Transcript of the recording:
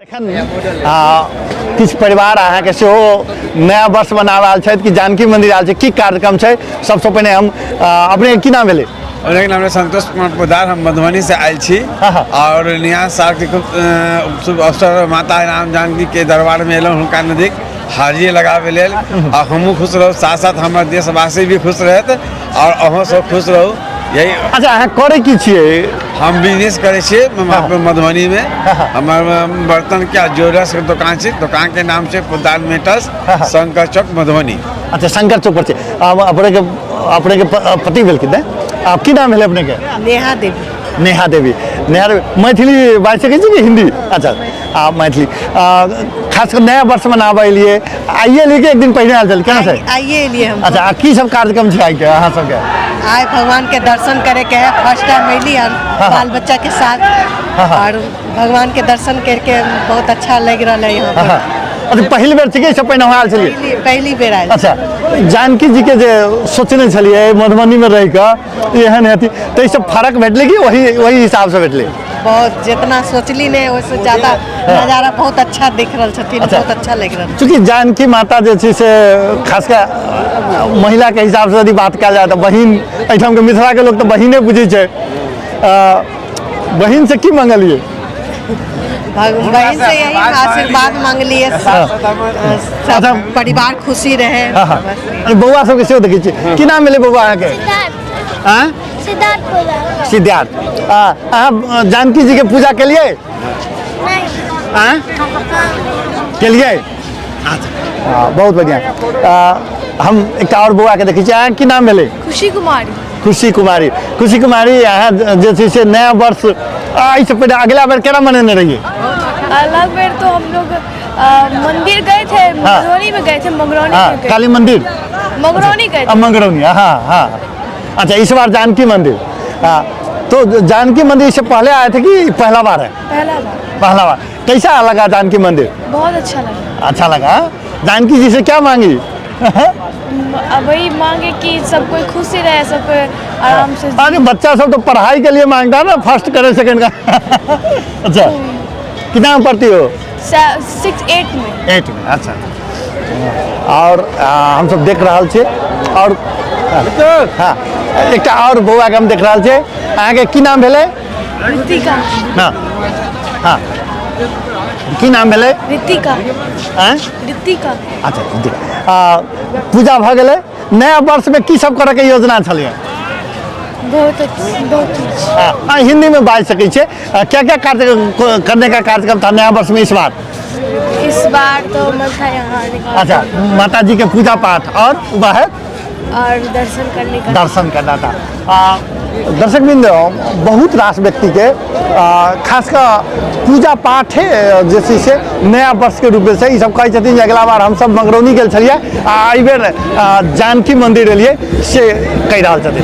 एखन किछु परिवार अहाँके सेहो नया वर्ष मना रहल छथि कि जानकी मंदिर आयल छै। की कार्यक्रम छै? सबसँ पहिने हम अपने की नाम भेलै? अपनेके नाम संतोष कुमार पोदार, हम मधुबनी से आयल छी और नया साल के खूब शुभ अवसर पर माता राम जानकी के दरबार में एलहुँ, हुनका नजदीक हाजिरी लगाबे लेल, और हमहूँ खुश रहू, साथ साथ हमर देशवासी भी खुश रहत और अहूँ सब खुश रहू, यही। अच्छा, अहाँ करै की छियै? हम बिजनेस करै छियै मधुबनी में, हमर बर्तन के ज्वेलर्स के दोकान छै, दोकान के नाम छै पोदार मेटल्स, शंकर चौक, मधुबनी। अच्छा, शंकर चौक पर छै। अपने के पति भेलखिन ने? आब की नाम भेलै अपने के? नेहा देवी। नेहा देवी। नेहा देवी, मैथिली बाजि सकै छी कि हिंदी? अच्छा, आ मैथिली। खास कर नया वर्ष मनाबै एलियै, आइए एलियै कि एक दिन पहिने आयल छलियै? केना छै? आइए एलियै हम। अच्छा, आ की सब कार्यक्रम छै आइके अहाँ सबके? आइ भगवान के दर्शन करे के है, फर्स्ट टाइम एली हन बाल बच्चा के साथ, और भगवान के दर्शन करके बहुत अच्छा लग रहा है यहाँ पर। अच्छा, पहिल बेर छै कि एहिसँ पहिने आयल छलियै? पहली बेर आयल। अच्छा, जानकी जी के जे सोचने छलियै मधुबनी में रहि कऽ एहन हेती, तऽ एहिसँ फर्क भेटलै कि वही हिसाबसँ भेटलै? बहुत, जितना सोचली नहीं उससे ज्यादा नजारा बहुत अच्छा दिख रहा छथिन। अच्छा। बहुत अच्छा लग रहा। चूँकि जानकी माता जे छै से खास कऽ महिलाके हिसाबसँ यदि बात कयल जाय तऽ बहिन, एहिठामके मिथिलाके लोक तऽ बहिने बुझै छै। बहिन से की मंगलियै? बहन से यही आशीर्वाद मांगलिए, सब अच्छा। परिवार खुशी रहे। हाँ। बस। अरे बौआ सबके सेहो देखै छियै। की नाम भेलै बौआ अहाँके? सिद्धार्थ। आँय? सिद्धार्थ पोदार। सिद्धार्थ, अहाँ जानकी जी के पूजा केलियै? नहीं। आँय, केलियै? अच्छा, हाँ, बहुत बढ़िआँ। हम एकटा आओर बौआके देखै छियै। अहाँके की नाम भेलै? खुशी कुमारी। खुशी कुमारी। खुशी कुमारी, अहाँ जे छै से नया वर्ष एहिसँ पहिने अगिला बेर केना मनेने रहियै? अलग बेर तो हम लोग मंदिर गए थे, मधुबनी में गए थे, मंगरौनी में गए। काली मंदिर? मंगरौनी गए थे। मंगरौनी, हाँ हाँ। अच्छा, इस बार जानकी मंदिर। हाँ, तो जानकी मंदिर इससे पहले आए थे कि पहला बार है? पहला बार। पहला बार। कैसा लगा जानकी मंदिर? बहुत अच्छा लगा। अच्छा लगा, हाँ? जानकी जी से क्या मांगी? अब वही मांगे कि सब कोई खुशी रहे, सब कोई आराम से। अरे बच्चा सब तो पढ़ाई के लिए मांगता है ना, फर्स्ट करे, सेकंड का। अच्छा, कितना में पढ़ती हो? 6 8 में। 8 में, अच्छा। और हमसब देख रहल छियै और हाँ, एकटा और बौआके हम देख रहल छियै। अहाँके की नाम भेलै? रितिका। हाँ हाँ, की नाम भेलै? रितिका। आँय? रितिका। अच्छा, रितिका। पूजा भऽ गेलै, नया वर्षमे की सब करऽके योजना छलैए? बहुत अच्छा, बहुत अच्छा। हाँ, हिंदी में बाज सकै छियै। क्या क्या कार्यक्रम करने का कार्यक्रम था नया वर्ष में इस बार? इस बार तो मन था यहाँ आने का। अच्छा, माता जी के पूजा पाठ और बाहर और दर्शन करने का। दर्शन करना था। दर्शक बिंद, बहुत रास व्यक्ति के खास कऽ पूजा पाठे जे छै से नया वर्ष के रूप से ई सब कहै छथिन जे अगिला बार हमसब मंगरौनी गेल छलियै आ एहिबेर जानकी मंदिर एलियै, से कहि रहल छथिन।